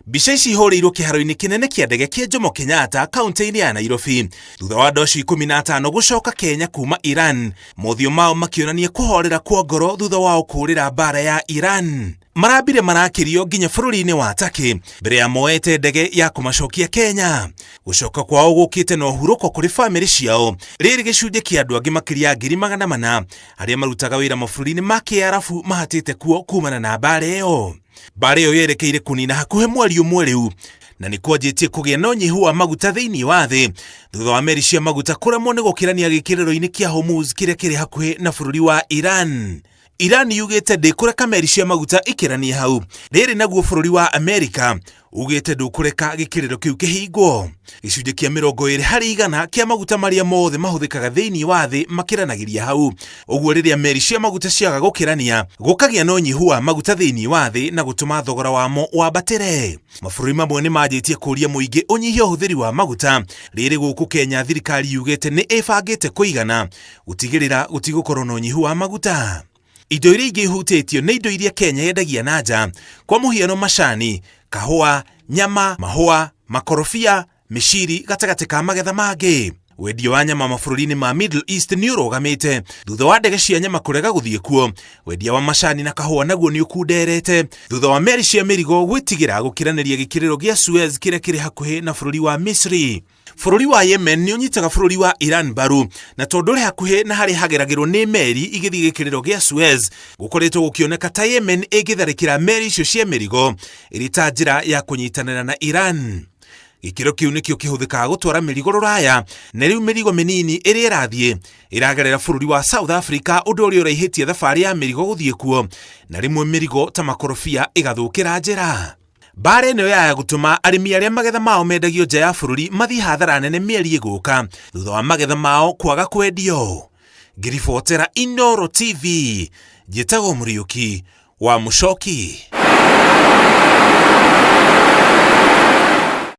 Mbica ici ihũrĩirwo kĩharo-inĩ kĩnene kĩa ndege kĩa Jomo Kenyatta kaunti-inĩ ya Nairobi thutha wa andũ acio 15 gũcoka Kenya kuma Iran, mothiũ mao makĩonania kũhorera kwa ngoro thutha wao kũũrĩra mbara ya Iran. Marambire marakĩrio nginya bũrũri-inĩ wa Turkey mbere ya moete ndege ya kũmacokia Kenya. Gũcoka kwao gũkĩte na ũhurũko kũrĩ bamĩrĩ ciao, rĩrĩ gĩcunjĩ kĩa andũ angĩ makĩria ya 400,000 arĩa marutaga wĩra mabũrũri-inĩ ma Kĩarabu mahatĩte kuo kumana na mbara ĩyo. Mbara ĩyo yerekeire kũnina hakuhĩ mweri ũmwe rĩu na nĩ kwanjĩtie kũgĩa na ũnyihu wa maguta thĩinĩ wa thĩ thutha wa meri cia maguta kũremwo nĩ gũkĩrania gĩkĩrĩro-inĩ kĩa Hormuz kĩrĩa kĩrĩ hakuhĩ na bũrũri wa Iran. Iran yugĩte ndĩkũreka meri cia maguta ikĩranie hau. Rĩrĩ naguo bũrũri wa Amerika ugĩte ndũkũreka gĩkĩrĩro kĩu kĩhingwo. Gĩcunjĩ kĩa 20% kĩa maguta marĩa mothe mahũthĩkaga thĩinĩ wa thĩ makĩranagĩria hau. Ũguo rĩrĩa meri cia maguta ciaga gũkĩrania, gũkagĩa na ũnyihu wa maguta thĩinĩ wa thĩ na gũtũma thogora wamo wambatĩre. Mabũrũri mamwe nĩ manjĩtie kũria mũingĩ ũnyihie ũhũthĩri wa maguta. Rĩrĩ gũkũ Kenya thirikari yugĩte nĩ ĩbangĩte kũigana gũtigĩrĩra gũtigũkorwo na ũnyihu wa maguta. Indo iria ingĩ ihutĩtio nĩ indo iria Kenya yendagia na nja, kwa mũhiano macani, kahũa, nyama, mahũa, makorobia, mĩciri gatagatĩ ka magetha mangĩ. Wendia wa nyama mabũrũri-inĩ ma Middle East nĩ ũrũgamĩte thutha wa ndege cia nyama kũrega gũthiĩ kuo. Wendia wa macani na kahũa naguo nĩ ũkunderete thutha wa meri cia mĩrigo gwĩtigĩra gũkĩranĩria gĩkĩrĩro gĩa Suez kĩrĩa kĩrĩ hakuhĩ na bũrũri wa Misri. Bũrũri wa Yemen nĩ ũnyitaga bũrũri wa Iran mbaru na tondũ ũrĩ hakuhĩ na harĩa hageragĩrwo nĩ meri igĩthiĩ gĩkĩrĩro gĩa Suez, gũkoretwo gũkĩoneka ta Yemen ĩngĩtharĩkĩra meri icio cia mĩrigo ĩrĩ ta njĩra ya kũnyitanĩra na Iran. Gĩkĩro kĩu nĩkĩo kĩhũthĩkaga gũtwara mĩrigo rũraya na rĩu mĩrigo mĩnini ĩrĩa ĩrathiĩ ĩragerera bũrũri wa South Africa, ũndũ ũrĩa ũraihĩtie thabarĩ ya mĩrigo gũthiĩ kuo na rĩmwe mĩrigo ta makorobia ĩgathũkĩra njĩra. Mbaara ĩno yaya gũtũma arĩmi arĩa magetha mao mendagio nja ya bũrũri mathiĩ hathara nene mĩeri ĩgũka thutha wa magetha mao kwaga kwendio. Ngĩribotera Inooro TV, njĩtagwo Mũriũki wa Mũcoki.